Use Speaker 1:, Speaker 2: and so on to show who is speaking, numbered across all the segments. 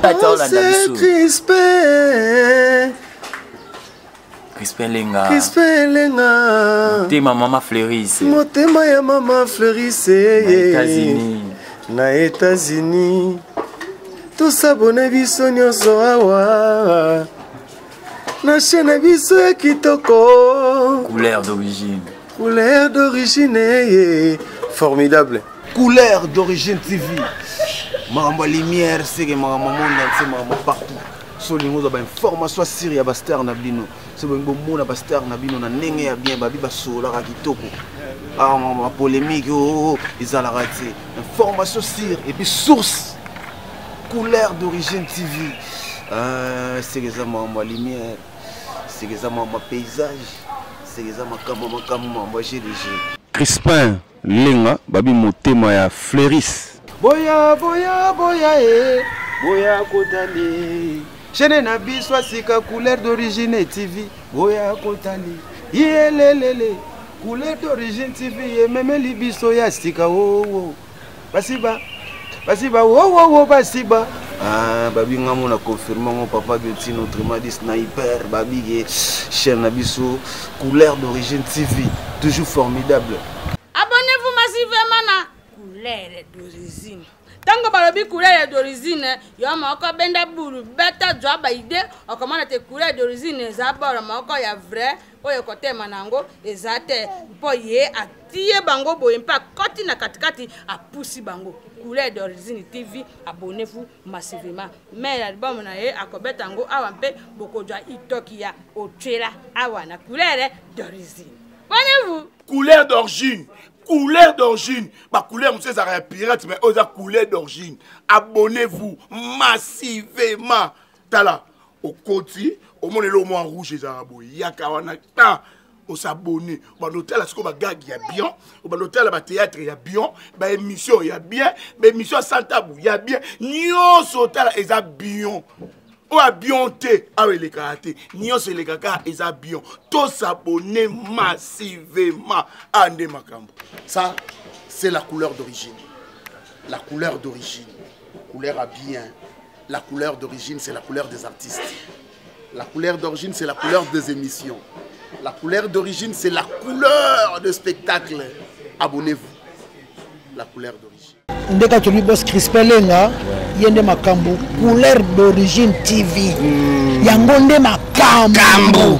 Speaker 1: kati aolanda biso.
Speaker 2: Crispin.
Speaker 1: Crispin Lenga.
Speaker 2: Crispin Lenga.
Speaker 1: Motema mama Fleuris.
Speaker 2: Motema ya mama Fleuris.
Speaker 1: Na États-Unis.
Speaker 2: Na États-Unis. Tosabone biso nyonso awa. Na chaîne na biso ya kitoko.
Speaker 1: Couleur d'origine.
Speaker 2: Couleur d'origine. Eh, formidable.
Speaker 3: Couleur d'origine TV. Makambo ya lumière, seke makambo monde entier, makambo partout. So olingi ozwa bainformation sire ya bastar na bino, so bolingi bomona bastar na bino na ndenge ya bien, babi basololaka kitoko, awa bapolémique oo ezalaka te. Information sire et puis source, Couleur d'origine TV. Seke eza makambo ya lumière, seke eza makambo ya paysage, seke eza makambo makambo makambo ya GDG.
Speaker 4: Crispin Lenga babi motema ya Fleuris.
Speaker 3: Boya boya boya e boya kotali chaîne na biso ya sika Couleur d'origine TV, boya kotali yelelele Couleur d'origine TV ememeli biso ya sika wowo basiba basiba wowowo basiba. Ah, babi nga mona confirme ngo papa Biotino, autrement dit sniper, babi ke chaîne na biso Couleur d'origine TV toujours formidable.
Speaker 5: Abonnez-vous massivement na Couleur d'origine. Tango balobi couleur d'origine, yo moko benda bulu beta zwa ba idée, okomona te couleur d'origine eza bora moko ya vrai oyo kotema nango eza te mpo ye atie bango boye mpe akoti na katikati apusi bango. Couleur d'origine TV, abonnez-vous massivement. Mais album na ye akobeta yango awa mpe bokozwa itoki ya otwela awa na Couleur d'origine. Abonnez-vous.
Speaker 6: Couleur d'origine, couleur d'origine, ba couleur mosusu ezalaka ya pirate, mais oyo eza couleur d'origine. Abonnez-vous massivement. Tala okoti omona eloko mwa rouge ezalaka boye, yaka wana ta osabone, obanda otala sikoyo bagage ya bien, obanda otala bathéâtre ya bien, baémission ya bien, baémission ya sans tabou ya bien, nyonso otala eza bien. Oyo ya bien te awa elekaka te, nyonso elekaka eza bien. Tosabone massivement, awa nde makambo.
Speaker 7: Ça c'est la couleur d'origine, la couleur d'origine, couleur à bien. La couleur d'origine, c'est la couleur des artistes. La couleur d'origine, c'est la couleur des émissions. La couleur d'origine, c'est la couleur de spectacle. Abonnez-vous. La couleur d'origine.
Speaker 8: Ndeka tolobi boss Crispin Lenga, ye nde makambo Couleur d'origine TV. Yango nde makambo.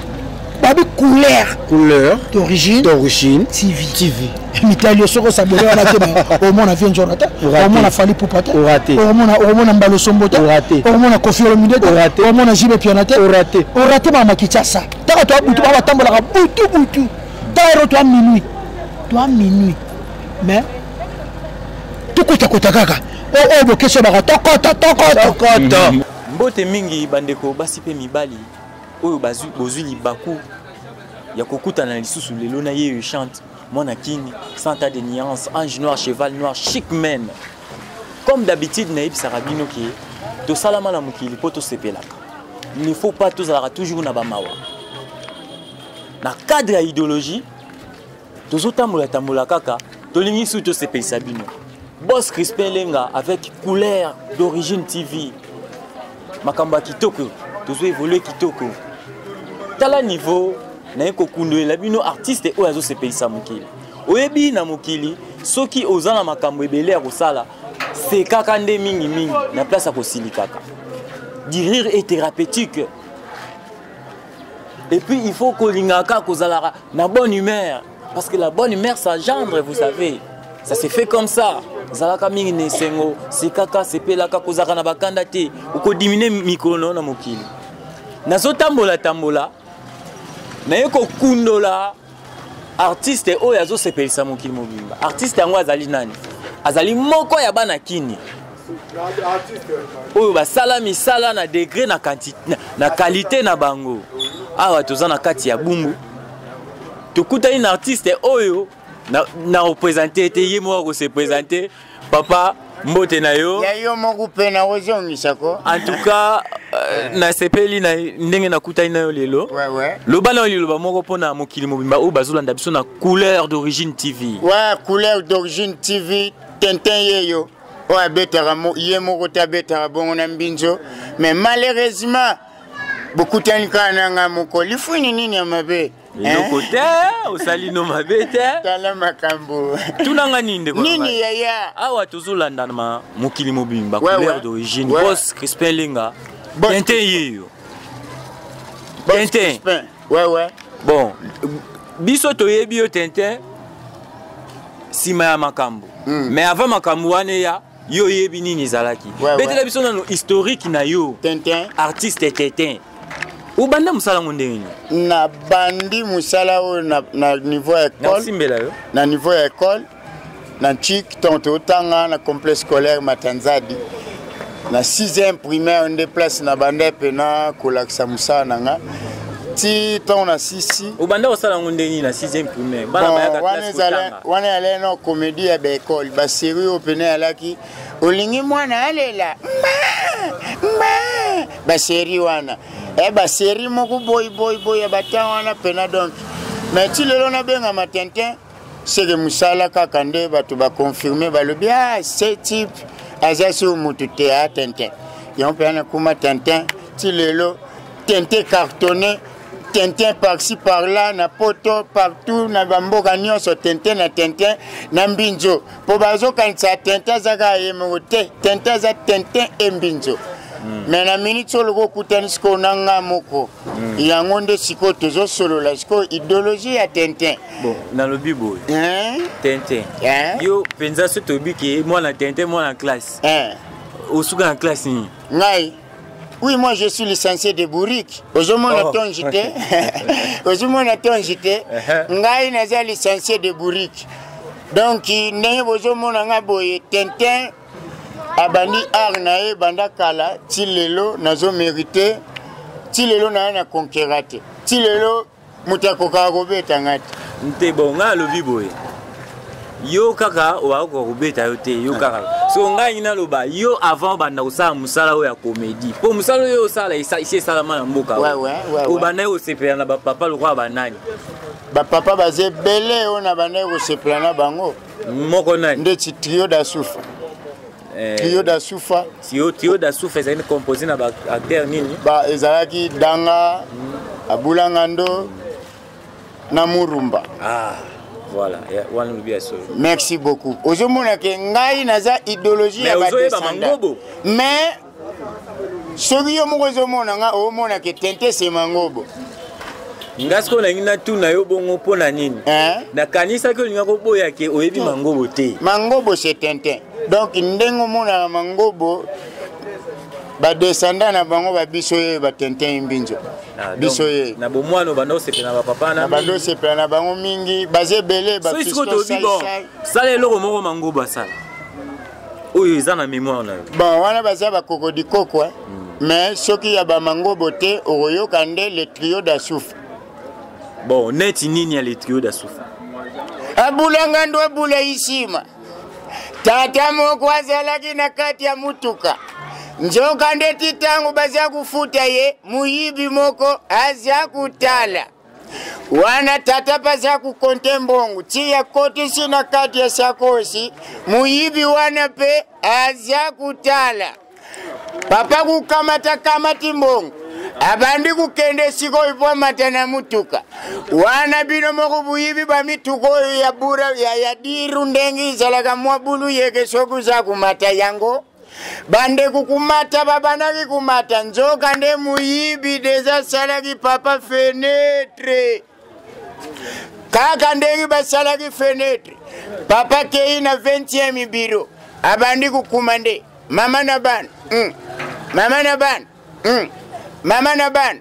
Speaker 8: Babi couleur.
Speaker 4: Couleur
Speaker 8: d'origine.
Speaker 4: D'origine.
Speaker 8: TV.
Speaker 4: TV.
Speaker 8: Mitali soko sabole wana te, omona vie nzona te, omona Fally Ipupa te, omona omona Mbalo Sombo te, omona Koffi Olomide te, omona JB Piana te, orate ba Kinshasa. Taka to butu ba tambolaka butu butu. Taka to minuit. To minuit. Mais tokota kota kaka. O o bokeso baka tokota tokota.
Speaker 4: Tokota.
Speaker 1: Mbote mingi bandeko basi pe mibali oyo bazwi bozwi libaku ya kokutana lisusu lelo na ye chante mwana kini sans tas de nuances, ange noir, cheval noir, chic man. Comme d'habitude nayebisaka bino ke tosalama na mokili po tosepelaka. Il ne faut pas tozalaka toujours na bamawa. Na cadre ya idéologie tozotambola tambola kaka tolingi su tosepelisa bino. Boss Crispin Lenga avec Couleur d'origine TV. Makambo ya kitoko, tozo évoluer kitoko. Tala niveau naye kokundolela bino artiste oyo azosepelisa mokili. Oyebi na mokili soki oza na makambo ebele ya kosala, sekaka nde mingi mingi na place ya kosilikaka. Du rire est thérapeutique. Et puis il faut kolingaka kozalaka na bonne humeur, parce que la bonne humeur s'engendre, vous savez. Ça se fait comme ça. Zalaka mingi na esengo, sekaka, sepelaka, kozalaka na bakanda te, okodimine mikolo na mokili. Nazotambola tambola, naye kokundola artiste oyo azosepelisa mokili mobimba. Artiste yango azali nani? Azali moko ya bana kini oyo basala misala na degré na quantité, na qualité na bango. Awa toza na kati ya Bumbu, tokutani na artiste oyo na représenter te, ye moko se présenter. Papa, mbote na yo.
Speaker 9: Ya yo moko pe na ozongisa ko.
Speaker 1: En tout cas, nasepeli na ndenge nakutani na yo lelo.
Speaker 9: Ouais, ouais.
Speaker 1: Loba na yo liloba moko mpona mokili mobimba oyo bazolanda biso na Couleur d'origine TV.
Speaker 9: Ouais, Couleur d'origine TV, Tintin yeyo. Oyo abetaka ye moko te, abetaka bongo na mbinzo, mais malheureusement bokutani kaka na ngai moko. Lifuni nini ya mabe?
Speaker 1: Eloko te, osali no mabe te.
Speaker 9: Tala makambo.
Speaker 1: Tunanga nini, ndeko?
Speaker 9: Nini, yaya?
Speaker 1: Awa tozolanda na mokili mobimba, couleur d'origine, boss Crispin Lenga, Tintin yeyo. Tintin.
Speaker 9: Ouais.
Speaker 1: Bon, biso toyebi yo Tintin nsima ya makambo. Mais avant makambo wana eya, yo oyebi nini ezalaki? Betela biso nano historique na yo.
Speaker 9: Tintin.
Speaker 1: Artiste Tintin, obanda mosala yango ndenge
Speaker 9: nini? Nabandi mosala oyo na niveau ya école.
Speaker 1: Nasimbela yo.
Speaker 9: Na niveau ya école, na Nchik, ntongo totanga na complexe scolaire Matanzadi, na 6e primaire, nde place na banda mpena kolakisa mosala na nga ti ntango na sisi.
Speaker 1: Obanda kosala yango ndenge nini na 6e primaire? Bana bayaka classe kotanga.
Speaker 9: Wana ezali na comédie ya baekole, basérie oyo pene ezalaki olingi mwana alela mba, basérie wana, e basérie moko boyi boyi boyi ya batan wana pena. Donc, mais ti lelo nabengama Tintin, seke mosala kaka nde bato baconfirme, balobi: "Ah, ce type aza so motu te, a Tintin." Yango mpenza nakuma Tintin ti lelo. Tintin cartonné, Tintin par-ci par-là, na Poto partout, na bamboka nyonso, Tintin na Tintin na mbinzo, mpo bazokanisa Tintin aza kaka ye moko te. Tintin aza Tintin e mbinzo. Mais na minute oyo loko okutani sikoyo na nga moko, yango nde sikoyo tozosolola sikoyo idéologie ya Tintin.
Speaker 1: Bon, nalobi boye, Tintin, yo mpenza so toyebi ke mwana Tintin, mwana classe, osuka na classe nini?
Speaker 9: Ngai? Oui, moi je suis licencié de bourrique. Ozomona, oh. Tonji te. Ozomona tonji te. Ngai naza licencié de bourrique. Donc ndenge bozomona nga boye, Tintin abandi art na ye banda kala ti lelo, nazo mérité ti lelo naye na conquéra te. Ti lelo moto akokaka kobeta nga te.
Speaker 1: Nte bon, ngai alobi boye, yo kaka oakoka kobeta yo te, yo kaka so. Ngai naloba, yo avant obanda kosala mosala oyo ya comédie, mpo mosala oyo osala esi esalama na mboka, obandaki kosepela na bapapa lokola banani?
Speaker 9: Bapapa baza ebele oyo na bandaki kosepela na bango.
Speaker 1: Moko nani?
Speaker 9: Ndeti Trio da Sufa. Trio da Sufa.
Speaker 1: Trio da Sufa ezalaki composé na baacteur nini?
Speaker 9: Ba ezalaki Danga, Abulangando na Murumba.
Speaker 1: Ah, voilà, wana lobi ya solo.
Speaker 9: Merci beaucoup. Ozomona ke ngai naza idéologie ya
Speaker 1: badescendant,
Speaker 9: mais soki yo moko ozomona nga, omona ke Tintin se Mangobo.
Speaker 1: Nga sikoyo nalingi natuna yo bongo mpo na nini nakanisaki olinga koboya ke oyebi Mangobo te.
Speaker 9: Mangobo c'est Tintin. Donc ndenge omonaka Mangobo, badescendant na bango babiso ye, batintin mbinzo. Biso ye.
Speaker 1: Na bomwana obanda osepela na bapapa?
Speaker 9: Na banda osepela na bango mingi, baza ebele.
Speaker 1: Tobi bon, sala eloko moko Mangobo asala oyo eza na mémoire na yo.
Speaker 9: Bon, wana baza bakokodikoko, mais soki ya bamangobo te, okoyoka nde le Trio d'Asufa.
Speaker 1: Bon, neti nini ya le Trio d'Asufa?
Speaker 9: Abulanga ndo abula isima, tata moko azalaki na kati ya mutuka, nzoka ndeti ntango baza kufuta ye, muyibi moko aza kutala wana. Tata baza kukonte mbongo, ti akotisi na kati ya sakosi, muyibi wana mpe aza kutala. Papa kukamata kamati mbongo, abandi kukende sikoyo po amata na mutuka wana. Bino moko buyibi bamituka oyo ya bura ya diru, ndenge ezalaka mwa bulu yeke, soki oza kumata yango, bandeko kumata babandaki kumata, nzoka nde muyibi deja asalaki papa fenêtre. Kaka ndenge basalaki fenêtre, papa kei na 20e bureau, abandi kokuma nde mama na bana. Mama na bana. Mama na bana.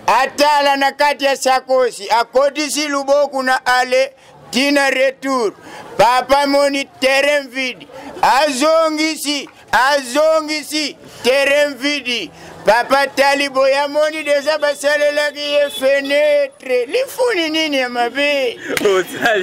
Speaker 9: Atala na kati ya sakosi, akotisi luboku na aller tina retour, papa moni terrain vide, azongisi, azongisi, terrain vide. Papa tali boye, amoni deja basalelaki ye fenêtre. Lifuni nini ya mabe,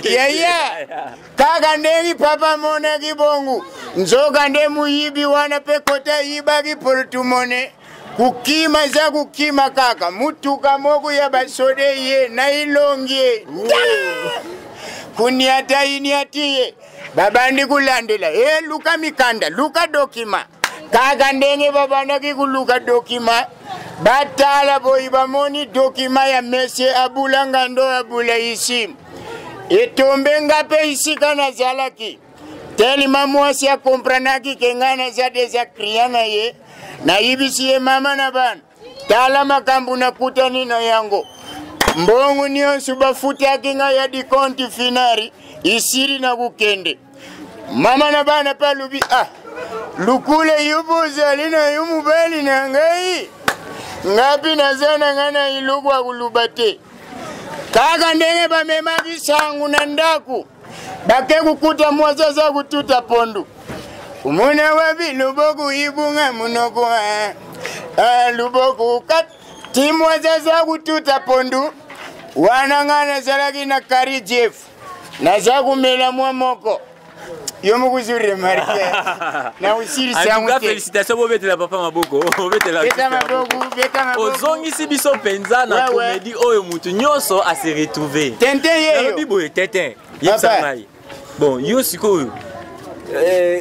Speaker 9: yaya? Kaka ndenge papa amonaki bongo, nzoka nde muyibi wana mpe kota ayibaki porte-monnaie, kukima eza kukima kaka mutuka moko ya basode ye na ilongi ye. Kuniata iniati ye. Babandi kulandela. E luka mikanda, luka dokima. Kaka ndenge babandaki kuluka dokima. Batala boyi bamoni dokima ya monsieur Abula Ngando Abula Isim. Etombe nga mpe esika nazalaki. Telema mwasi akompranaki ke ngai naza deja client na ye. Nayibisi ye mama na bana. Tala makambo nakutani na yango. Mbongo nyonso bafutaki ngai ya dikonti finari isili na kokende. Mama na bana mpe alobi ah, lukule yo mpo ozali na yo mobali na ngai, ngai mpe naza na ngai na eloko ya koloba te. Kaka ndenge bamemaki sango na ndako, bake kokuta mwasi aza kotuta pondu. Umona wapi loboko ibunga monoko eh. Ah, loboko kat ti mwasi aza kotuta pondu wana ngai nazalaki na kari jeff naza komela mwa moko yo moko ozo remarke na osilisa yango te.
Speaker 1: Félicitation, bobetela papa maboko, bobetela
Speaker 9: beta maboko, beta maboko.
Speaker 1: Ozongisi biso mpenza na comédie oyo mutu nyonso a se retrouver.
Speaker 9: Tintin yeyo.
Speaker 1: Nalobi boye Tintin, yebisa ngai. Bon, yo sikoyo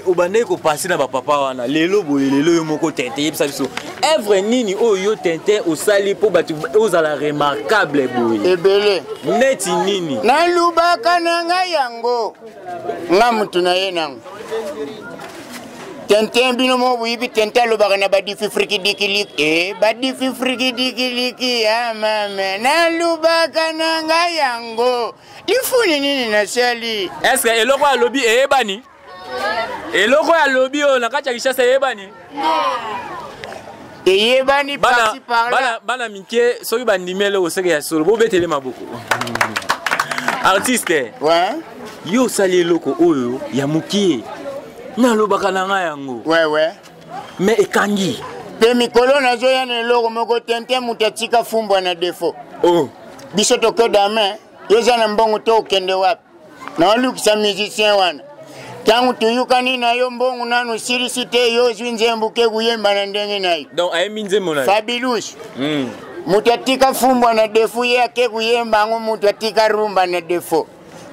Speaker 1: obandaki kopase na bapapa wana lelo boye, lelo yo moko Tintin, yebisa biso œuvre nini oyo yo Tintin osali mpo bato ozala remarquable boye?
Speaker 9: Ebele.
Speaker 1: Neti nini?
Speaker 9: Nalubaka na ngai yango nga mutu na ye nango Tintin, bino moko boyebi Tintin alobaka na badififrikidikiliki e badififrikidikiliki ya mame nalubaka na ngai yango lifuni nini nasali.
Speaker 1: Est-ce que eloko alobi eyebani? Eloko alobi oyo na kati ya Kinshasa eyebani?
Speaker 9: Eyebani
Speaker 1: Bana,
Speaker 9: par-ci par-là.
Speaker 1: bana mike soki bandimi eloko seke ya solo, bobetele maboko. Artiste,
Speaker 9: ouais.
Speaker 1: Yo osali eloko oyo ya mokie, nalobaka na ngai yango.
Speaker 9: Ouais, ouais.
Speaker 1: Mais ekangi.
Speaker 9: Pe mikolo nazoya na eloko moko Tintin, moto atika fumbwa na défaut.
Speaker 1: Oh.
Speaker 9: Biso tokoda me yo oza na mbongo to okende wapi? Naolukisa musicien wana. Ntango toyokani na yo mbongo nanu osilisi te, yo ozwi nzembo ke koyemba na ndenge na ye.
Speaker 1: Donc ayembi nzembo na ye.
Speaker 9: Fabilus. Moto atika fumbwa na defo, ye ake koyemba yango, moto atika rumba na defo.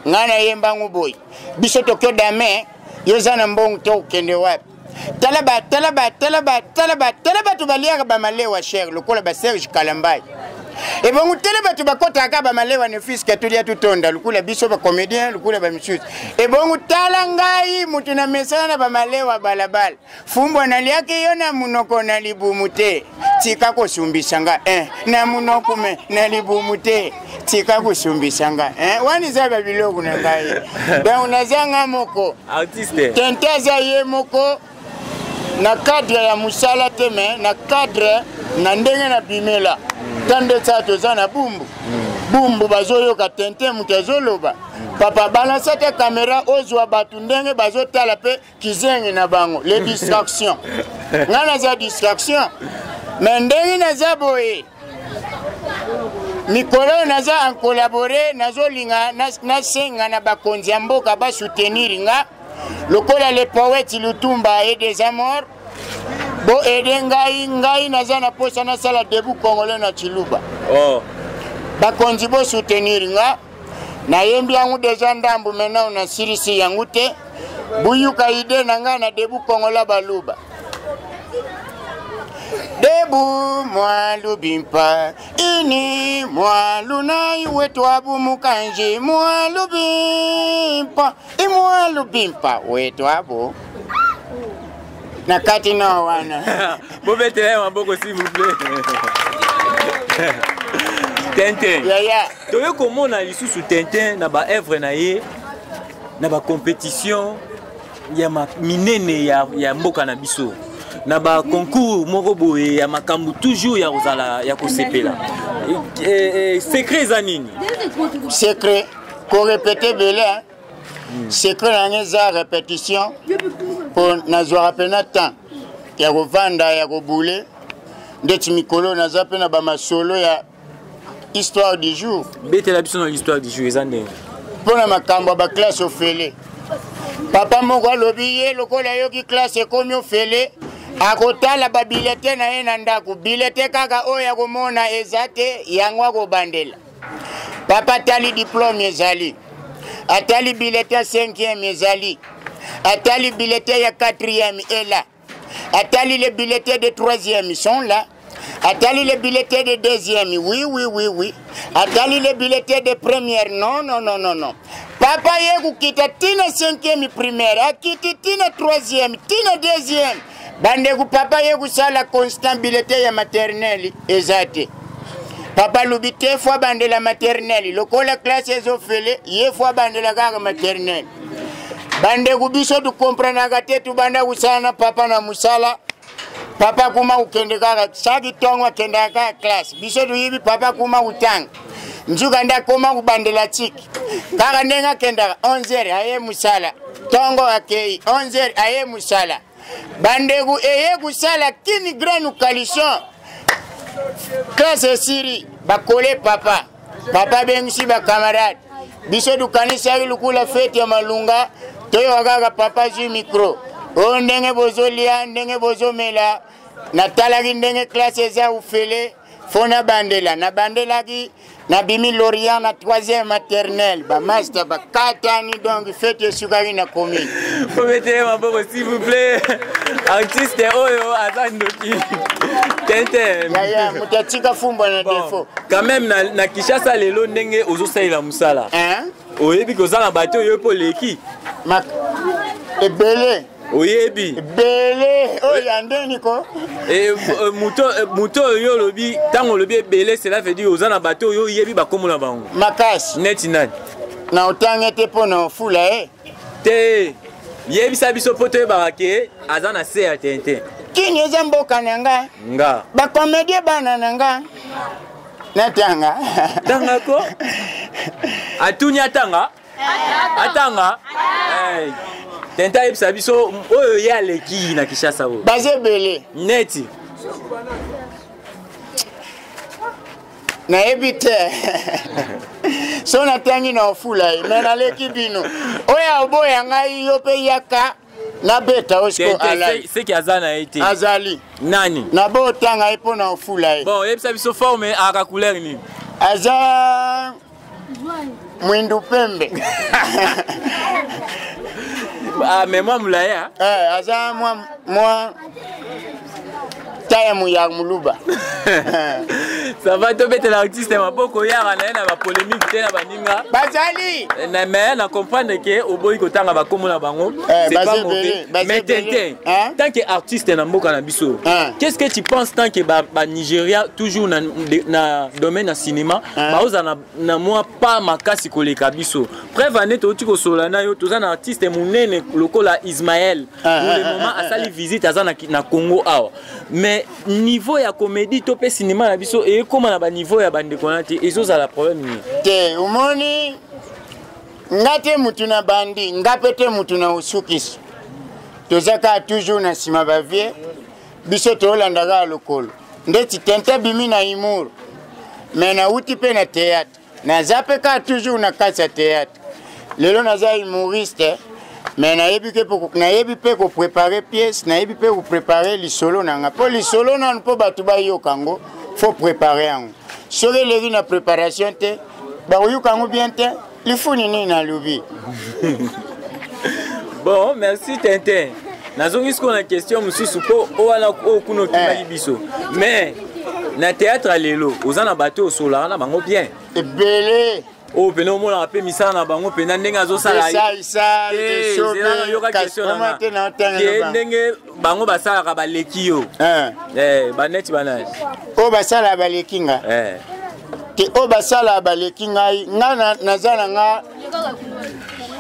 Speaker 9: Ngai nayemba yango boye. Biso tokoda me yo oza na mbongo to okende wapi? Tala ba, tala ba, tala ba, tala ba, tala bato baliaka ba malewa cher lokola ba Serge Kalambayi. Ebongo tala bato bakotaka ba malewa ne fiske tolia tutonda lokola biso ba comédien lokola ba misusu. Ebongo tala ngai moto na mesana na ba malewa balabala. Fumbwa naliaki yo na munoko na libumu te. Tika kosumbisa nga na munoko me na libumu te. Tika kosumbisa nga wani eza ba biloko na ngai. Donc nazanga moko.
Speaker 1: Artiste.
Speaker 9: Tintin aza ye moko na cadre ya mosala te, mais na cadre na ndenge na bimela. Ta nde sa toza na bumbu. Bumbu bazoyoka Tintin moto azoloba. Papa balansa te caméra ozwa bato ndenge bazotala pe kizengi na bango, les distractions. Nga naza distraction. Mais ndenge naza boye mikolo naza en collaborer, nazolinga nasenga na bakonzi ya mboka basoutenir nga lokola le poète Lutumba est déjà mort. Bo aide ngai, ngai naza na posa nasala debout congolais na Tshiluba.
Speaker 1: Oh.
Speaker 9: Bakonzi bo soutenir nga. Nayembi yango déjà ndambu, maintenant nasilisi yango te. Buyuka idée na ngai na debout congolais baluba. Debu mwalu bimpa ini mwalu na iwetu abu mukanji mwalu bimpa imwalu bimpa wetu abu na kati na wana.
Speaker 1: Bobetela ye maboko s'il vous plaît. Tintin.
Speaker 9: Yaya.
Speaker 1: Toye komona lisusu Tintin na ba œuvre na ye na ba compétition ya minene ya mboka na biso, na ba concours moko boye ya makambo toujours ya kozala ya kosepela. Secret eza nini?
Speaker 9: Secret ko répéter bele, hein? Secret na ngai eza répétition po nazwaka pena temps ya kovanda ya kobule ndeti mikolo naza pe na ba masolo ya histoire du jour.
Speaker 1: Betela biso na histoire du jour eza ndenge?
Speaker 9: Mpo na makambo ya ba classe ofele. Papa moko alobi ye lokola ayoki classe ekomi ofele, akotala ba bulletin na ye na ndako, bulletin kaka oyo akomona eza te, yango akobandela. Papa tali diplôme ezali. Atali bulletin 5e ezali. Atali bulletin ya 4e ela. Atali le bulletin de 3e sont là. Atali le bulletin de deuxième, oui, oui, oui, oui. Atali le bulletin de première, non, non, non, non, non. Papa ye kukita tina cinquième primaire, akiti tina troisième, tina deuxième. Bandeko papa ye kusala constant bulletin ya maternelle eza te. Papa lobi te fo abandela maternelle, lokola classe ezofele, ye fo abandela kaka maternelle. Bandeko biso tukomprenaka te, tubanda kusala na papa na musala. Papa kuma kukende kaka chaque ntongo akendaka kaka classe, biso toyebi papa kuma kutanga nzuka nde akoma kobandela tiki kaka ndenge akendaka 11h aye mosala ntongo akei 11h aye mosala bandeko eye kosala kini grand coalition classe esili bakole papa papa abengisi bacamarade biso tokanisaki lukula fete ya malunga toyoka kaka papa zwi micro oyo ndenge bozolia ndenge bozomela natalaki ndenge classe eza ofele fo nabandela nabandelaki nabimi lorient na 3e maternelle bamaster bakatani donc fete esukaki na commune
Speaker 1: obetele maboko s'il vous plaît artiste oyo aza ndoki tete
Speaker 9: yaya moto atika fumbwa na defo
Speaker 1: quand même na, na kinshasa lelo ndenge ozosalela mosala oyebi koza na bato oyo mpo oleki
Speaker 9: ebele
Speaker 1: oyebi
Speaker 9: ebele oyo ya ndeni ko
Speaker 1: eh, eh, moto oyo yo olobi ntango olobi ebele cela veut dire oza na bato oyo oyebi bakombo na bango
Speaker 9: makasi
Speaker 1: neti nani
Speaker 9: na otange te mpo na ofula ye
Speaker 1: te yebisa biso mpo toyebaka ke aza na se ya tente
Speaker 9: kini eza mboka na nga
Speaker 1: nga
Speaker 9: bakomedie bana na nga natanga
Speaker 1: tanga ko atuni atanga atanga eh, tente ayebisa biso oyo ye aleki na kinshasa oyo
Speaker 9: baza ebele
Speaker 1: neti
Speaker 9: nayebi te so natangi na ofula ye me naleki bino oyo aboya ngai yo mpe yaka nabeta
Speaker 1: seki aza na ye te
Speaker 9: azali
Speaker 1: nani
Speaker 9: nabo otanga ye mpo na ofula ye
Speaker 1: bon oyebisa biso forme aka couleur nini
Speaker 9: aza mwindu pembe
Speaker 1: ah, mais mwa molaye
Speaker 9: eh, aza mwa mwa taya muyaka muluba
Speaker 1: ça va tobetela artiste maboko yaka na ye na bapolémique te na baninga
Speaker 9: bazali
Speaker 1: eh, mais na comprendre ke oboyi kotanga bakombo na bango
Speaker 9: eh,
Speaker 1: c'est pas mauvais mais tintin tant que artiste na mboka na biso qu'est ce que tu penses tant que banigeria toujours na, na domaine ya cinéma baozala na, na mwa pa makasi koleka biso preuve ane touti kosolola na yo toza na artiste monene lokola ismael pour le moment asali visite aza na, na congo awa mais niveau ya comédie to mpe cinéma na biso ekóma na baniveau ya bandeko wana te ezozala problème nini
Speaker 9: te omoni nga te mutu na bandi nga mpe te mutu na osukisi toza kaka toujours na nsima bavie biso toolanda kaka lokolo ndeti tente abimi na humour me nauti mpe na théâtre naza mpe kaka toujours na kati ya théâtre lelo naza humoriste mais nayebi ke nayebi mpe koprépare pièce nayebi mpe koprépare lisolo na nga mpo lisolo nanu mpo bato bayoka yango faut prépare yango soki eleki na préparation te bakoyoka yango bien te lifuni nini nalobi
Speaker 1: bon merci tintin nazongi sikoyo na question mosusu mpo owana oyo kuna okimaki eh. biso mais na théâtre ya lelo oza na bato osolaka na bango bien
Speaker 9: ebele
Speaker 1: oyo mpena omonaka mpe misala na bango mpena ndenge azosalayoka question nanga ndenge bango basalaka baleki yo eh. Eh, baneti banani
Speaker 9: oyo basalaka baleki nga eh. te oyo basalaka baleki ngai nga naza na nga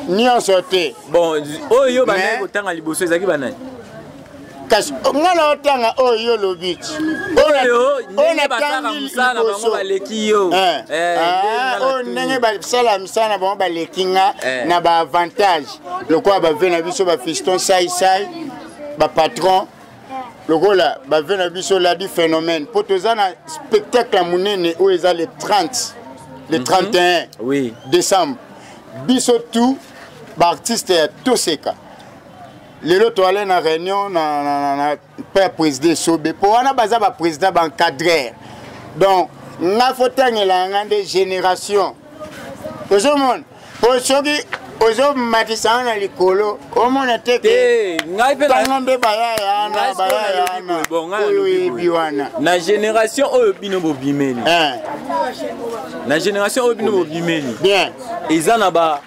Speaker 9: nyonso te
Speaker 1: bon oyo yo bandaki kotanga liboso ezalaki banani
Speaker 9: kasi nga na otanga oyo yo olobi ti
Speaker 1: oyo ndenge basalaka mosala na bango baleki yo
Speaker 9: eh. Eh, ah, oyo ndenge basala misala na bango baleki nga eh. na baavantage lokola bave na biso bafiston saisai bapatron lokola bave na biso ladi phénomène mpo toza na spectacle ya monene oyo eza le 30 le 31 mhm.
Speaker 1: oui.
Speaker 9: décembre biso tout baartiste ya toseka lelo toale na réunion na, na, na, na père président esobe mpo wana baza baprésident baencadrere donc nga fo tangela nga nde génération ozomona Mpo soki ozomatisa ngo na likolo omona te
Speaker 1: ke ngai mpe
Speaker 9: tanga nde bayaya wana bayaya wana oyo oyebi wana
Speaker 1: na génération oyo bino bobimeli eh. Na génération oyo bino bobimeli
Speaker 9: bien,
Speaker 1: eza na ba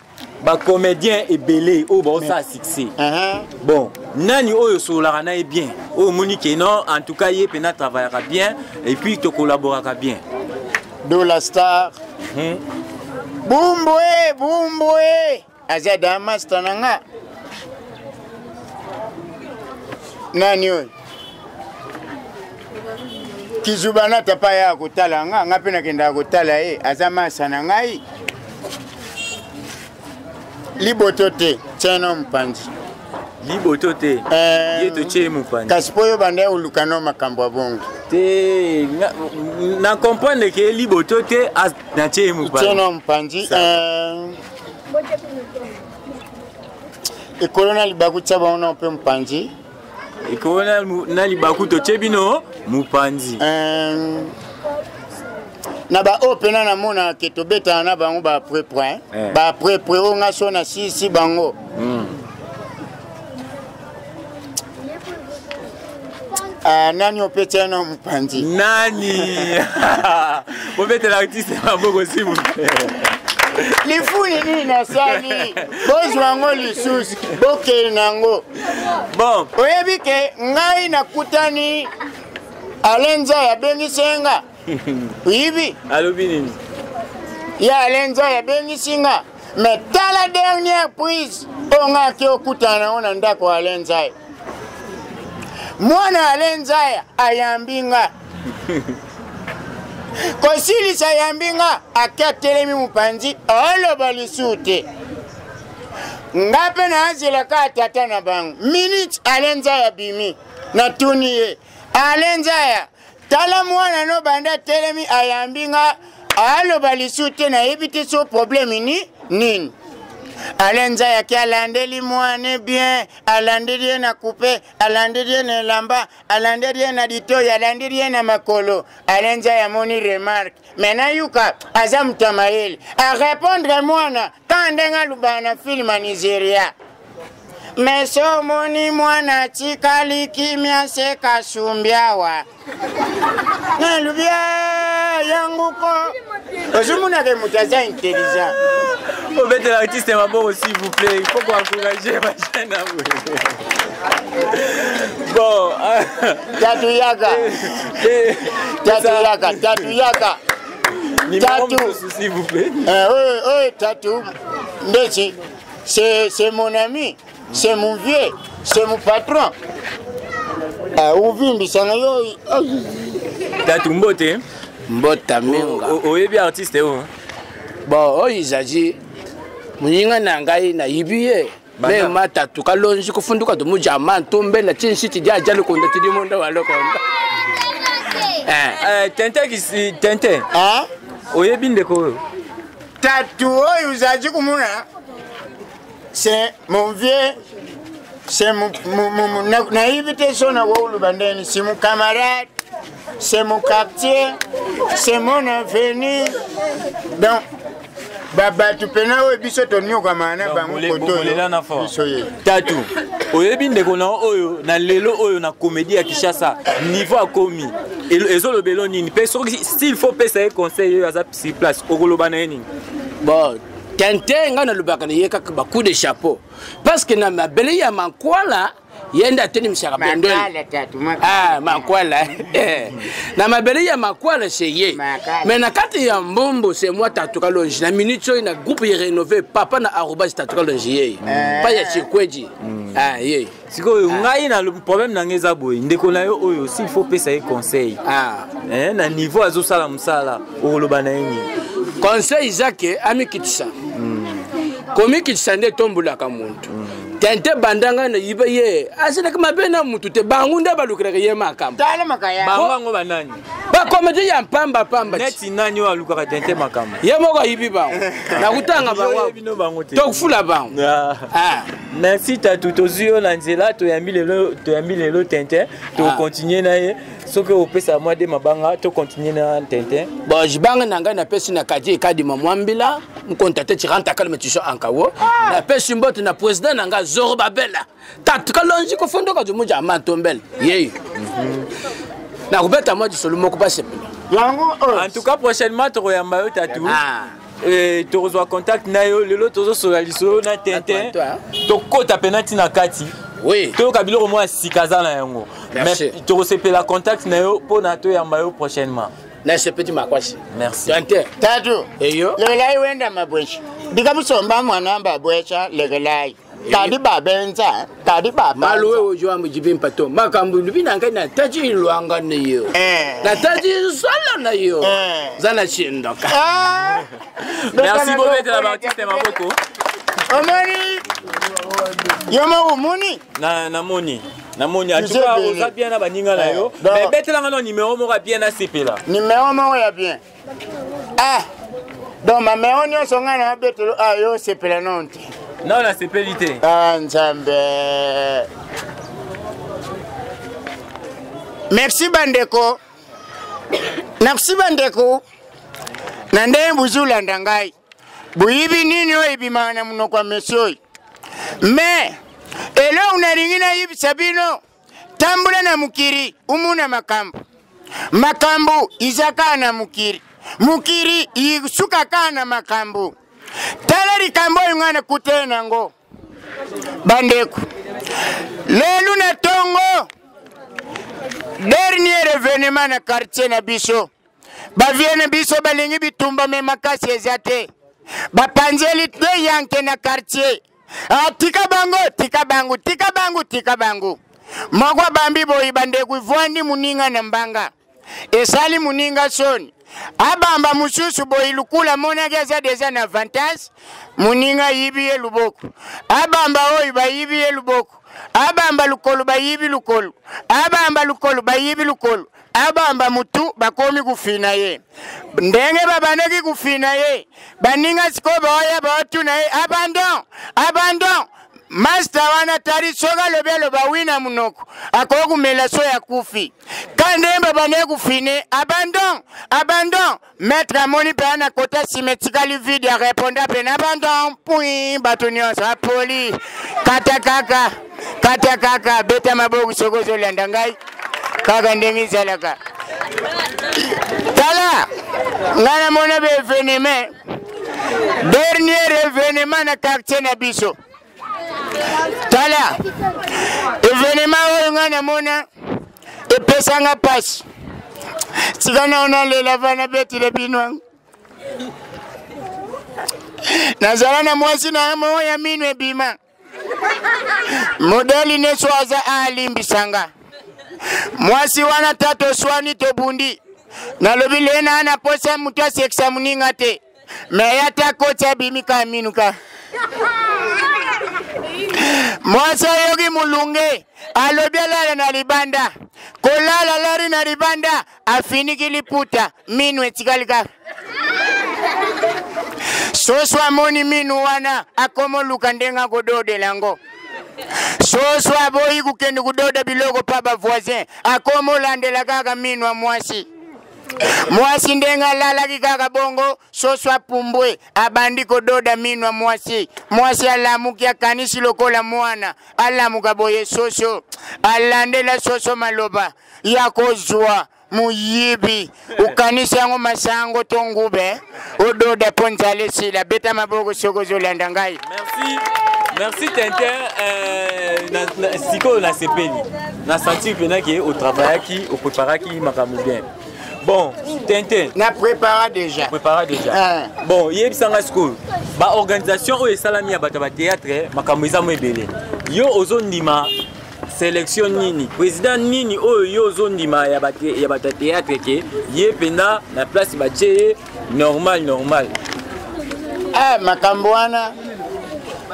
Speaker 1: bacomédien ebele oyo baosala succès. Bon, nani oyo osololaka na ye bien, oyo omoni ke non, en tout cas ye mpena travaillaka bien et puis tokolaboraka bien?
Speaker 9: Dola Star. Bumbwe bumbwe aza da master na nga. Nani oyo Kizubana tapa ya kotala nga, nga mpe nakendaka kotala ye, aza masa na ngai. Liboto te, tiano mopanzi.
Speaker 1: Liboto te, eh, ye totie ye mopanzi.
Speaker 9: Kasi mpo oyo banda oluka no makambo ya bongo.
Speaker 1: Te, na comprendre ke liboto te, natie ye mopanzi.
Speaker 9: Tiano mopanzi. Eh, ekolo na libaku, tia bango na mpe mopanzi.
Speaker 1: Ekolo na libaku, totie bino mopanzi.
Speaker 9: Eh, na baoyo mpena namona ke tobetana na bango baprepre, eh. Baprepre oyo nga so nasisi bango. Ah, nani opeti yana mopanzi?
Speaker 1: Nani? Bobetela artiste maboko, s'il vous plaît.
Speaker 9: Lifuni nini nasali, bozwa yango lisusu, bokende nango.
Speaker 1: Bon,
Speaker 9: oyebi ke ngai nakutani Alain Nzai, abengisi nga, oyebi.
Speaker 1: Alobi nini?
Speaker 9: Ye Alain Nzai abengisi nga, mais tala dernière prise oyo nga ake okutana nango na ndako ya Alain Nzai. Mwana Alain Nzai ayambi nga, kosilisa ayambi nga, ake atelemi mopanzi, aloba lisusu te. Nga mpe nazelaka tata na bango minute. Alain Nzai abimi, natuni ye: "Alain Nzaya, tala mwana no banda atelemi ayambi nga, aloba lisu te, nayebi te so problème ni nini." Alain Nzaya ake alandeli mwana bien, alandeli ye na coupe, alandeli ye na elamba, alandeli ye na litoi, alandeli ye na makolo. Alain Nzaya amoni remarque me nayuka, aza moto ya mayele, arépondre mwana kaka ndenge alobaka na film ya Nigeria: "Me so omoni mwana atikali kimia se kasumbi awa, nalobi yango ko ozomonaka moto aza intelligent."
Speaker 1: Obetela artiste maboko, s'il vous plaît. Il faut koencourager bajeune awe. Bon.
Speaker 9: Tatu yaka, tatu yaka, tatu yaka.
Speaker 1: Tatu, s'il vous plaît.
Speaker 9: Oui, oui, tatu ndeti c'est mon ami, c'est mon vieux, c'est mon patron. Ah, uvimbisanga yo.
Speaker 1: Tatu, mbote.
Speaker 10: Mbota minga.
Speaker 1: Oyebi artiste oyo?
Speaker 10: Bon, oyo izaji muninga na ngai, nayibi ye me matatu kalonzi kufunduka tumujama ntumbe na chinsi tidi ajali kunda tidi munda walokonda.
Speaker 1: Eh, tente tente, oyebi ndeko oyo?
Speaker 9: Tatu oyo uzaji kumuna, c'est mon vieux, c'est mon, mon, mon, nayebi te so na kouluba ndeni, c'est mon camarade, c'est mon quartier, c'est mon avenir. Donc babato mpena oyo biso tonyokamaka na bango koto
Speaker 1: biso ye. Tatu, oyebi ndeko na oyo na lelo oyo na comédie ya Kinshasa, niveau akomi, ezolobela nini? Mpe soki s'il faut pesa ye conseil, oyo aza sur place, okoloba na ye nini?
Speaker 10: Bon, tente ngai nalobaka na ye kaka bacoup de chapeau, parce que na mabele ya Mankwala, ye nde atelemisaka bendele. Ah, Makwala, na mabele ya Makwala se ye, mais na kati ya mbombo se mwa Tatu Kalonji. Na minute oyo na groupe ye rénové papa na arobase Tatu Kalonji, ye pa ya Chikweji ye.
Speaker 1: Sikoyo ngai na problème na ngai eza boye: ndeko na yo oyo, s'il faut pesa ye conseil na niveau azosala mosala, okoloba na ye nini?
Speaker 10: Conseil eza ke amikitisa. Komikitisa nde etombolaka muntu. Tente banda ngai nayiba ye, azelaki mabe na mutu te. Bango nde balukelaka ye makambo.
Speaker 1: Bango yango banani?
Speaker 10: Bakomedi ya pamba pamba.
Speaker 1: Neti nani oyo alukaka tente makambo?
Speaker 10: Ye moko ayibi bango, nakutanga bango, tokufula bango.
Speaker 1: Merci Tatu, tozwi yo na nzela, toyambi lelo, toyambi lelo tente, tokontinue na ye. Soki opesa mwa de mabanga to continuer na Tintin.
Speaker 10: Bon, jibanga na ngai napesi na kadi ekadima mwambila mkonta te tiranta kalme tiso ankawo. Napesi mbote na président na ngai Zorobabela. Tatu kalonji kofondoka jumuja amantombele. Yeyo. Nakobeta mwa lisolo moko basepela.
Speaker 9: Yango
Speaker 1: En tout cas prochainement tokoyamba yo Tatu. Ah. Eh, tokozwa contact na yo lelo tozosola lisolo na Tintin. Tokota pena ntina kati.
Speaker 10: Oui.
Speaker 1: Toyoka biloko mwa sika aza na yango. Mais tokosepela contact na yo mpo na toyamba yo prochainement.
Speaker 10: Nasepeti makwasi.
Speaker 1: Merci.
Speaker 10: Tintin.
Speaker 9: Tatu.
Speaker 10: Eyo.
Speaker 9: Lekelai wenda mabwesha. Ndikamusomba mwana mbabwesha lekelai. Kadi babenza, kadi babanza.
Speaker 10: Malu wewe ujua mujibimpa to. Makambo lubi na ngai na taji lwanga na yo. Na taji zala na yo. Zana shindoka.
Speaker 1: Merci bobetela ba artiste maboko.
Speaker 9: Omoni. Yo moko omoni?
Speaker 1: Na namoni. Namoni en tout cas oza bien na baninga na yo. Mais betela nga no numéro moko ya bien nasepela.
Speaker 9: Numéro moko ya bien. Ah. Donc mamero nyonso ngai na betelo ah yo osepela non te.
Speaker 1: Non nasepeli te.
Speaker 9: Ah Nzambe. Merci bandeko. Merci bandeko. Na ndenge bozolanda ngai. Boyibi nini oyo ebimaka na monoko ya mesio oyo? Mais eloko nalingi nayebisa bino, tambola na mokili umuna makambo. Makambo iza kaka na mokili. Mokili isuka kaka na makambo. Tala likambo oyo ngai nakutana nango. Bandeko, lelo na tongo dernier evenement na quartier na biso, bavie na biso balingi bitumba me makasi eza te, bapanzeli te yanke na quartier. Ah, tika bango, tika bango, tika bango, tika bango. Moko abambi boyi bandeko, ivwandi moninga na mbanga esali moninga soni, abamba mosusu boyi lukula amonaki aza deja na avantage, moninga ayibi ye loboko, abamba oyo bayibi ye loboko, abamba lokolo bayibi lokolo, abamba lokolo bayibi lokolo, abamba mutu bakomi kufina ye. Ndenge babandaki kufina ye, baninga sikoyo baoya baotuna ye abandon, abandon. Master wana tali soki alobi aloba wi na monoko akoki komela so ya kufi. Ka ndenge babandaki kufine abandon, abandon, maître amoni mpe ana kota nsima etikali vide, areponda mpe na abandon pui, bato nyonso apoli kata kaka, kata kaka, beta maboko soki ozolanda ngai kaka ndenge ezalaka. Tala ngai namona ba evenement, dernier evenement na quartier na biso. Tala evenement oyo ngai namona epesanga mpasi, tika nao nalela va nabetile bino yango. Nazala na mwasi na moko ya mino ebima modeli neso aza alimbisanga mwasi wana ta toswani tobundi, nalobi lena na posa moto asekisa moninga te, me ya ta koti abimi ka minu ka mwasi ayoki molunge alobi alala na libanda, kolala lari na libanda afiniki liputa minu etikali kaka. Soso amoni minu wana akomoluka ndenge akododela yango. Soso aboyi kokende kododa biloko pa ba voisin, akomolandela kaka minu ya mwasi. Mwasi ndenge alalaki kaka bongo, soso apumbwe abandi kododa minu ya mwasi. Mwasi alamuki akanisi lokola mwana alamuka boye, soso alandela soso maloba ya kozwa moyibi okanisi yango masango to ngube ododa mpo nzala esila. Beta maboko soki ozolanda ngai.
Speaker 1: Merci. Merci Tintin. Sikoyo nasepeli na sentir mpena ke otravaillaki, opreparaki makambo bien. Bon, Tintin.
Speaker 9: Na prépara déjà.
Speaker 1: Prépara déjà. Bon, yebisanga sikoyo. Ba organisation oyo esalami ya bato ya ba théâtre, makambo eza mo ebele. Yo ozondima sélection nini, président nini oyo yo ozondima ya bato ya théâtre ke ye mpenza na place batie ye normal normal?
Speaker 9: Ah, makambo wana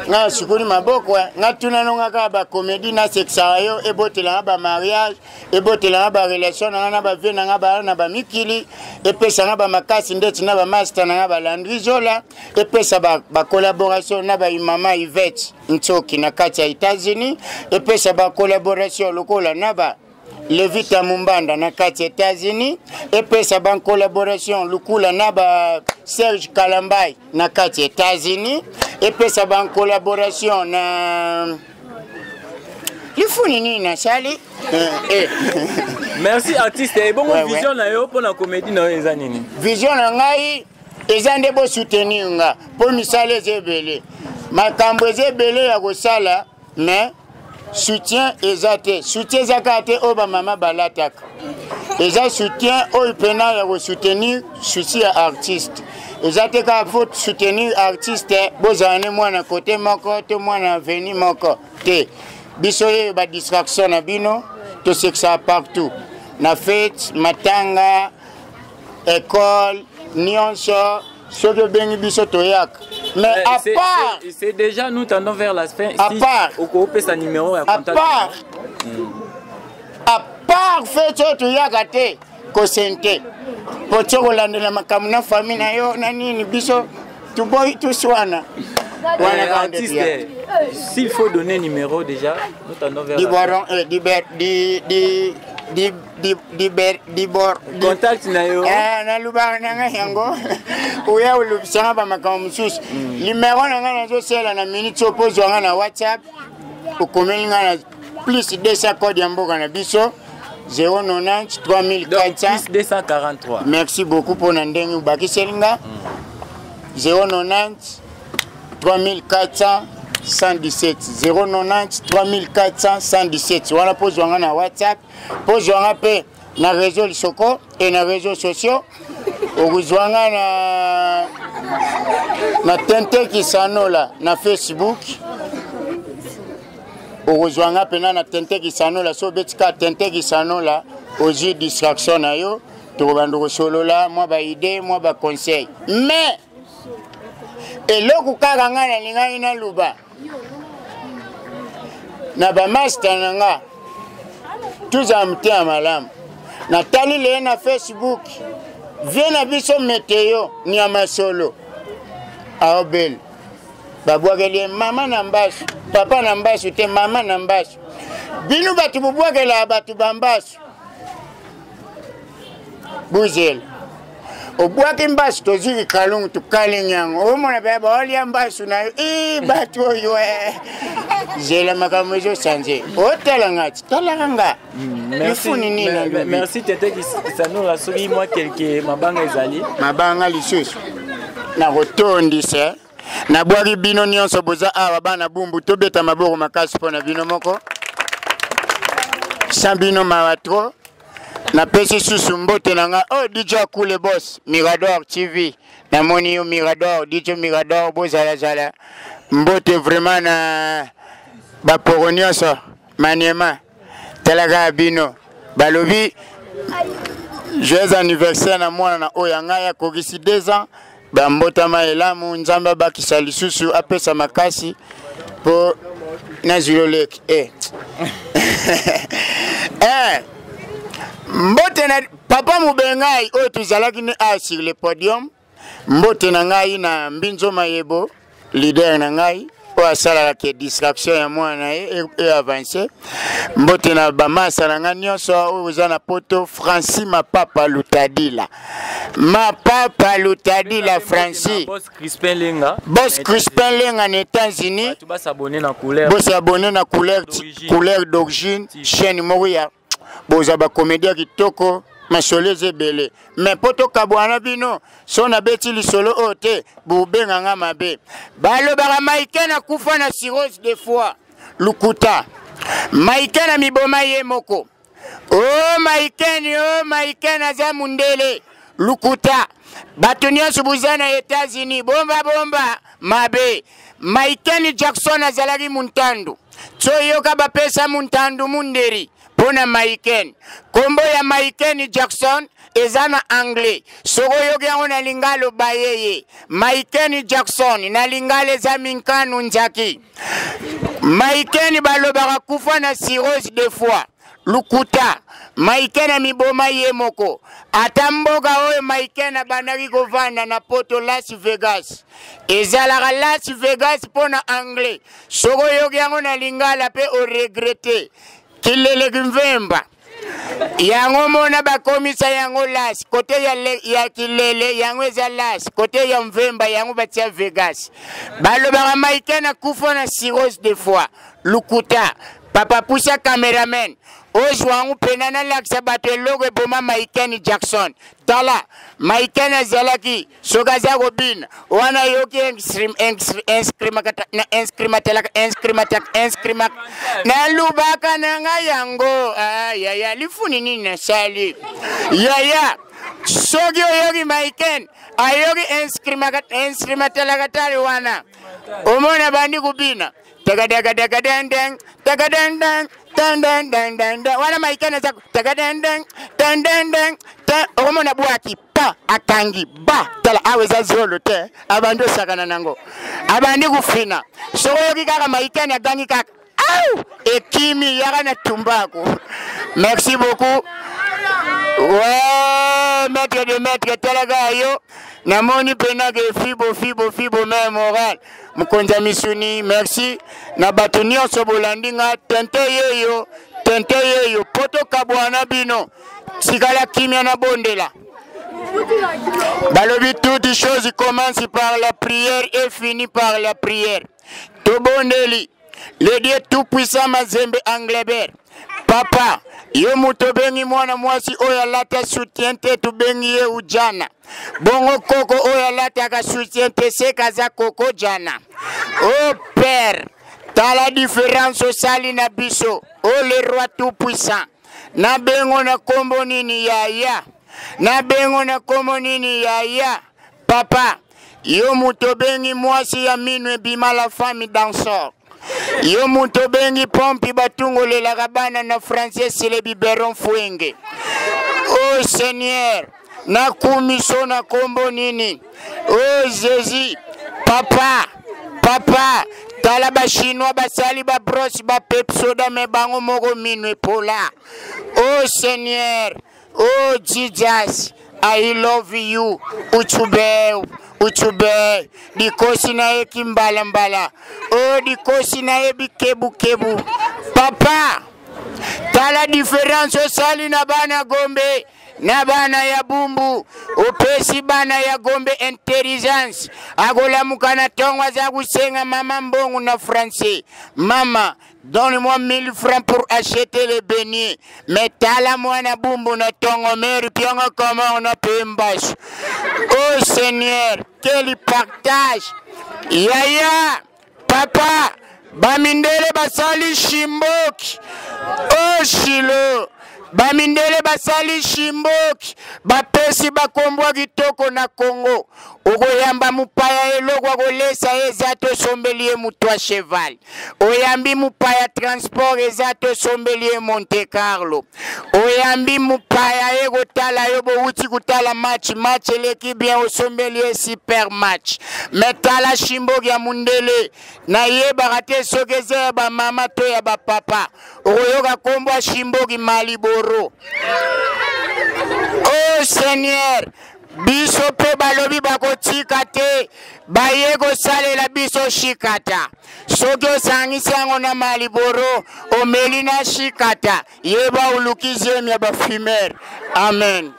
Speaker 9: nga nasukuli maboko, nga tuna nonga kaka ba comédie nasekisaka yo, ebotelanga ba mariage, ebotelanga ba relation na nga na ba vie na nga baa na ba mikili, epesanga ba makasi ndeti na ba master na nga ba Landry Zola, epesa ba collaboration na ba mama Yvette Ntsoki na kati ya États-Unis, epesa ba collaboration lokola na ba Levita Mumbanda na kati ya États-Unis, epesa ban collaboration lukula na ba Serge Kalambay na kati ya États-Unis, epesa ban collaboration na lifuni nini nasali eh, eh.
Speaker 1: Merci artiste. Ebongo ouais, vision na yo mpo na comédie na yo eza nini?
Speaker 9: Vision na ngai eza nde bosoutenir nga mpo misala eza ebele, makambo eza ebele ya kosala, mais soutien eza te. Soutien eza kaka te oyo bamama balataka, eza soutien oyo mpena ya kosoutenir souci ya artiste. Eza te kaka fo soutenir artiste, bozala ne mwana kote moko to mwana aveni moko te. Biso yeyo badistraction na bino, tosekisaka partout na fete, matanga, école nyonso. Soki obengi biso toyaka, mais à part
Speaker 1: c'est déjà nous tendons vers la fin.
Speaker 9: À part
Speaker 1: okopesa numéro ya
Speaker 9: contact, à part à part fete oyo toyaka te kosente po ti kolandela makambo na famille na yo na nini, biso tuboyi tuswana.
Speaker 1: Wana artiste, s'il faut donner numéro déjà, nous tendons vers
Speaker 9: di boron eh, di ber di di di di di ber di bor
Speaker 1: contact na yo.
Speaker 9: Eh, nalobaka na ngai yango, oya olobisanga bamakambo mosusu. Numero na ngai nazosala na minute oyo, mpo ozwa ngai na WhatsApp, okomeli ngai na plus 200, code ya mboka na biso 090 3400
Speaker 1: 243.
Speaker 9: Merci beaucoup mpona ndenge obakiseli nga. 090 3400 117, 090 3400 117 wana mpo ozwa nga na WhatsApp, mpo ozwa nga mpe na réseau lisoko e na réseaux sociaux, okozwa nga na Tente Kisanola na Facebook. Okozwa nga mpena na Tente Kisanola. So obeti kaka Tente Kisanola, ozwi distraction na yo, tokobanda kosolola mwa baide, mwa baconseil. Mais eloko kaka ngai nalingaki naluba na bamaster na nga, tozala motema malamu. Natali leye na Facebook, vie na biso meteo nyama solo aobele, babwakeli ye mama na mbasu, papa na mbasu te, mama na mbasu. Bino bato bobwakelaka bato bambasu, buzela obwaki mbasu, tozwi kikalungu, tukalingi yango, omona baya baolia mbasu na yo. I bato oyo zela makambo ezosanze, otala nga ti talaka nga lifuni nini.
Speaker 1: Merci Tete Kisanola. Soki mwa quelque mabanga ezali.
Speaker 9: Mabanga lisusu nakotondisa, nabwaki bino nyonso boza awa, bana Bumbu, tobeta maboko makasi mpo na bino moko. Sans bino mawa trop. Napesi susu mbote na ngai oyo, oh, DJ Akule Boss Mirador TV, namoni yo Mirador, DJ Mirador, bozalazala. Mbote vraiment na baporo nyonso Maniema. Talaka bino, balobi joyeux anniversaire na mwana na oyo ya ngai akokisi 2 ans. Bambotama elamu, Nzambe abakisa lisusu, apesa makasi mpo nazwi loleki eh. Eh. Mbote na papa Mobengai oyo tozalaki ne a sur le podium. Mbote na ngai na Mbinzo Mayebo, leader na ngai oyo asalaka ke distraction ya mwana na ye e avance. Mbote na bamasa na ngai nyonso oyo oza na Poto, Francis Mapapa Lutadila, Mapapa Lutadila Francis.
Speaker 1: Boss Crispin Lenga.
Speaker 9: Boss Crispin Lenga na États-Unis.
Speaker 1: Basabone na couleur.
Speaker 9: Bosabone na couleur, couleur d'origine, chaîne moko ya boza bacomédien kitoko, masolo eza ebele. Mais mpo tokabwana bino, so nabeti lisolo oyo te, bobenga nga mabe. Balobaka Maike nakufa na cirrhose de foie, lukuta. Maike na miboma ye moko. O Maikeni, o Maikeni aza mundele, lukuta. Bato nyonso boza na États-Unis, bomba bomba mabe. Maikeni Jackson azalaki muntandu, toyoka bapesa muntandu munderi mpo na Maiken. Kombo ya Maiken Jackson eza na anglais, soki oyoki yango na lingalo bayeye Maiken Jackson na lingala eza minkanu nzaki. Maiken balobaka kufa na cirrhose de foie, lukuta. Maiken amiboma ye moko. Ata mboka oyo Maiken abandaki kovanda na Poto, Las Vegas, ezalaka Las Vegas mpo na anglais. Soki oyoki yango na lingala mpe oregrete kileleki mvemba. Yango mona bakomisa yango las kote ya, le, ya kilele yango eza las kote ya mvemba yango batia Vegas. Balobaka Maiken akufa na cirrhose de foie. Lukuta papa pusa cameraman ozwa yango mpena nalakisa bato eloko eboma Maiken Jackson. Tala Maiken azalaki soki aza kobina wana ayoki nalubaka na ngai yango ah, yaya lifuni nini nasali yaya soki oyoki maiken ayoki instrumentalakatali wana omona bandi kubina takadakadakadendeng takadendeng tendendendende wana maiken aza takadendeng tendendeng okomona bwaki pa akangi ba tala awa eza zolo te abandi osakana nango abandi kofina soki oyoki kaka maikani agangi kaka au ekimi yaka na tumbaku merci beaucoup ouais maître de maître talaka yo namoni mpena ke fibo fibo fibo mare moral mokonzi ya misuni merci na bato nyonso bolandi nga tente yeyo tente yeyo mpo tokabwana bino tikala kimia na bondela balobi toute chose commence par la prière et finit par la prière tobondeli le dieu tout puissant mazembe anglebert papa yo moto obengi mwana mwasi oyo alata soutien te tobengi ye ujana bongo koko oyo alataka soutien te seka aza koko jana o oh, père tala différence osali na biso o oh, le roi tout puissant nabengo na kombo nini yaya nabengo na kombo nini yaya papa yo moto obengi mwasi ya minu ebima la femme dansor yo moto obengi pompi batungolelaka bana na français sile biberon fuenge o oh, seigneur nakumiso na kombo nini o oh, jésus papa papa tala bachinois basali babrosse bapepsoda me bango moko minu epola o oh, seigneur o oh, jesus i love you uchubeu uchube dikosi na ye kimbalambala o oh, dikosi na ye bikebukebu papa tala diference osali na bana gombe na bana ya bumbu opesi bana ya gombe intelligence akolamuka na ntongo aza kosenga mama mbongo na français mama donne-moi 1000 francs pour acheter les beignets mais tala mwana bumbu na ntongo meri piongo comment na pembaso oh seigneur quel partage yaya papa bamindele basali shimboki o oh, shilo bamindele basali shimboki bapesi bakombwa kitoko na kongo okoyamba mopaya eloko akolesa ye eza tosombeli ye moto ya cheval oyambi mopaya transport eza tosombeli ye monte carlo oyambi mopaya ye kotala yo bowuti kotala match match eleki bien osombeli ye super match me tala shimboki ya mundele nayebaka te soki eza ya bamama to ya bapapa okoyoka nkombo ya shimboki maliboro o oh, seigneur biso mpe balobi bakotika te baye kosalela biso shikata soki osangisi yango na maliboro omeli na shikata yeba oluki zemi ya bafumere amen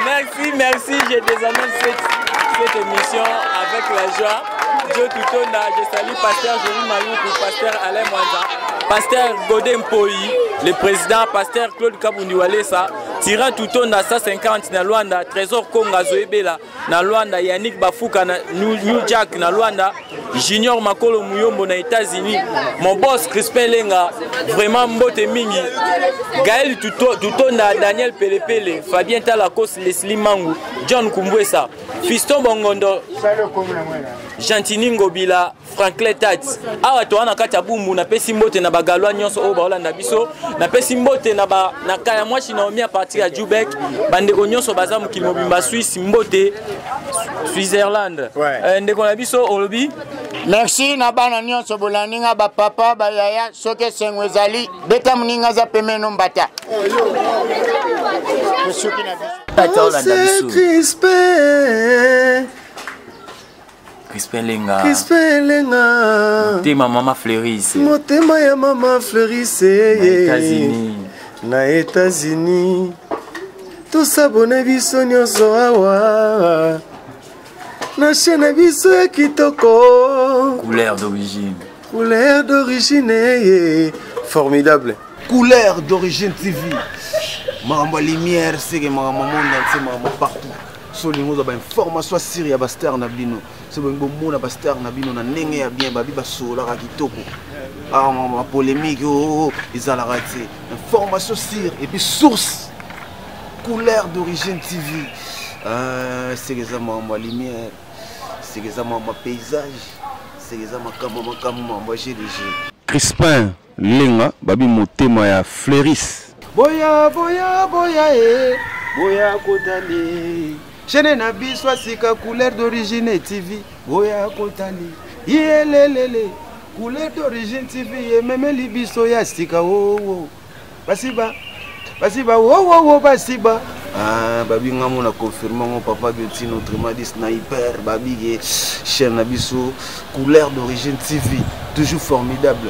Speaker 1: Merci, merci. Je désannonce cette, cette émission avec la joie. Dieu Tutonda, je salue Pasteur Jérémy Mayoukou, Pasteur Alain Mwanza, Pasteur Godé Mpoyi, le président, Pasteur Claude Kabundi Walesa, Tyran Tutonda 150 na Luanda, Trésor Konga Zoebela na Luanda, Yannick Bafuka na New, New Jack na Luanda, Junior Makolo Muyombo na États-Unis, mon boss Crispin Lenga, vraiment mbote mingi, Gaël Tutonda, Daniel Pelepele, Fabien Talakos, Leslie Mangu, John Kumbwesa, Fiston Bongondo, Gentini Ngobila, Franklin Tat. Awa toa na kati ya Bumbu, napesi mbote na bagalois nyonso oyo baolanda biso, napesi mbote na ba na kaya mwashi Naomi à partir ya Jubek, bandeko nyonso baza mokili mobimba Suisse, mbote Switzerland. Ouais. Euh, ndeko na biso olobi
Speaker 9: merci na bana nyonso bolandi nga bapapa bayaya soki esengo ezali beta moninga aza pemeno mbata tosuki na
Speaker 2: biso Crispin
Speaker 1: Crispin Lenga.
Speaker 2: Crispin Lenga.
Speaker 1: Motema mama Fleuris.
Speaker 2: Motema ya mama Fleuris.
Speaker 1: Na États-Unis.
Speaker 2: Na États-Unis tosabone biso nyonso awa na chaîne na biso ya kitoko.
Speaker 1: Couleur d'origine.
Speaker 2: Couleur d'origine eh, formidable.
Speaker 3: Couleur d'origine TV. Makambo ya lumière seke makambo monde entier makambo partout. So olingi ozwa bainformation sire ya bastar na bino so bolingi bomona bastar na bino na ndenge ya bien babi basololaka kitoko awa makambo ya polémique oo ezalaka te information sire et puis source couleur d'origine tv euh, seke eza makambo ya lumière seke eza makambo ya paysage seke eza makambo makambo makambo ya gdg
Speaker 4: Crispin Lenga babi motema ya Fleuris.
Speaker 3: Boya boya boya e boya kotali chaîne na biso ya sika couleur d'origine TV boya kotali yelelele couleur d'origine TV ememeli biso ya sika wowo basiba basiba wowowo basiba ah, babi nga mona confirme yango papa Gueltine autrement dit sniper babi ke chaîne na biso couleur d'origine TV toujours formidable.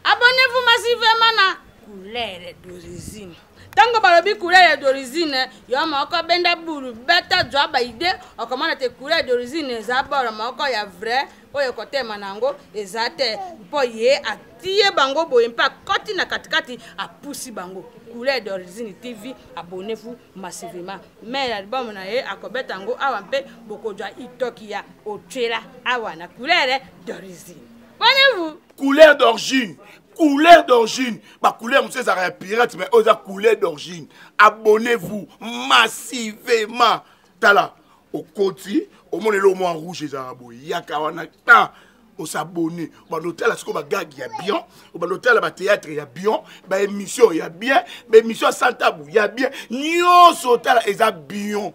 Speaker 5: Abonnez-vous massivement na couleur d'origine. Tango balobi couleur d'origine, yo moko benda bulu beta zwa ba idée, okomona te couleur d'origine eza bora moko ya vrai oyo ekotema na yango eza te mpo ye atie bango boye mpe akoti na katikati apusi bango couleur d'origine tv abonnez-vous massivement mais album na ye akobeta yango awa mpe bokozwa itoki ya otwela awa na couleur d'origine abonnez-vous.
Speaker 6: Couleur d'origine couleur d'origine bacouleur mosusu ezalaka ya pirate mais oyo eza couleur d'origine. Abonnez-vous massivement. Tala okoti omona eloko mwa rouge ezalaka boye yaka wana ta osabone obanda otala sikoyo bagage ya bien obanda otala batheatre ya bien baémission ya bien baémission ya santabu ya bien nyonso otala eza bien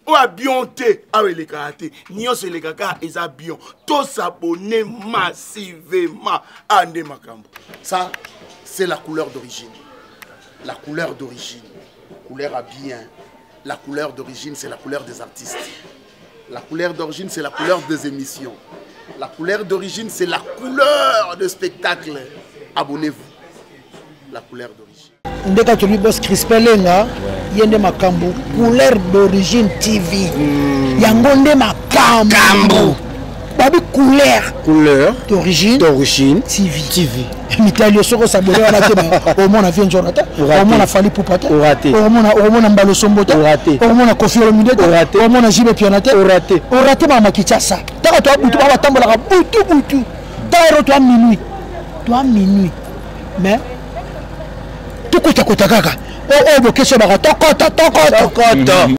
Speaker 6: oyo ya bien te awa elekaka te nyonso elekaka eza bien tosabone massivement awa nde makambo.
Speaker 7: Ça c'est la couleur d'origine. La couleur d'origine, couleur à bien. La couleur d'origine, c'est la couleur des artistes. La couleur d'origine, c'est la couleur des émissions. La couleur d'origine, c'est la couleur de spectacle. Abonnez-vous. La couleur d'origine.
Speaker 8: Ndeka tolobi boss Crispin Lenga ye nde makambo couleur d'origine TV yango nde makambo babi couleur
Speaker 2: couleur
Speaker 8: d'origine
Speaker 2: d'origine
Speaker 8: TV
Speaker 2: TV
Speaker 8: mitali yo soki osabone wana te omona vie nzona te omona Fally Ipupa te omona omona Mbalo Sombo te omona Koffi Olomide te omona JB Piana te orate mama Kinshasa taka toa butu ba batambolaka butu butu taro toa minuit toa minuit mais tokotakota kaka oyo bokesi baka tokota tokota.